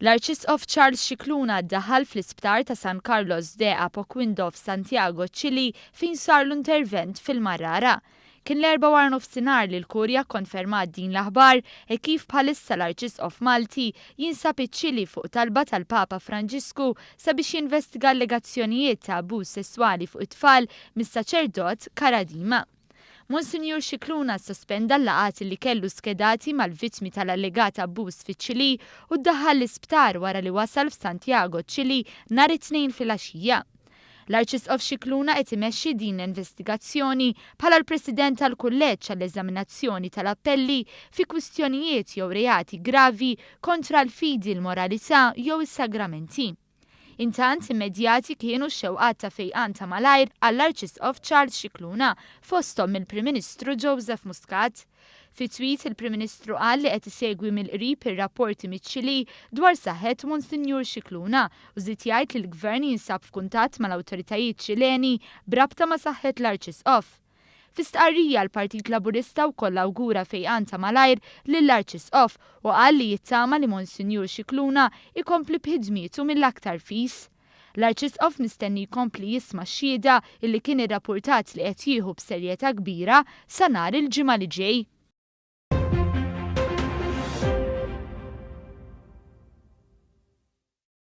L-Arċisqof Charles Scicluna ddaħħal fl-Isptar ta' San Carlos de Apoquindo f'Santiago, Ċili fejn sarlu intervent fil-Marrara. Kien l-Erbgħa waranofsinhar li l-Kurja kkonfermat din l-aħbar hekk kif bħalissa l-Arċisqof Malti jinsab iċ-Ċili fuq talba tal-Papa Franġisku sabiex jinvestiga allegazzjonijiet ta' abbuż sesswali fuq it-tfal mis-saċerdot Karadima. Monsinjur Scicluna ssospenda l-laqgħat li kellu skedati mal-vittmi tal-allegat abbuż fiċ-Ċilì u ddaħħal l-isptar wara li wasal f'Santiago, Ċilì nhar it-Tnejn filgħaxija. L-Arċisqof Scicluna qed imexxi din l-investigazzjoni bħala l-President tal-Kulleġġ għall-Eżaminazzjoni tal-Appelli fi kwistjonijiet jew reati gravi kontra l-fidi, l-moralità jew is-sagramenti. Intant, immedjati kienu x-xewqat ta' fejqan ta' malajr għall-Arċisqof Charles Scicluna, fosthom mill-Prim Ministru Joseph Muscat. Fi tweet, il-Prim Ministru qal li qed isegwi mill-qrib ir-rapporti miċ-Ċilì dwar saħħet Monsinjur Scicluna u żied jgħid li l-Gvern jinsab f'kuntatt mal-awtoritajiet Ċileni b'rabta ma' saħħet l-Arċisqof. Fi stqarrija, l-Partit Laburista wkoll awgura fejqan ta' malajr lill-Arċisqof u qal li jittama li Monsinjur Scicluna jkompli b'ħidmietu mill-aktar fis. L-Arċisqof mistenni jkompli jisma' x-xhieda illi kien irrapurtat li qed jieħu b'serjetà kbira sa nhar il-Ġimgħa li ġej.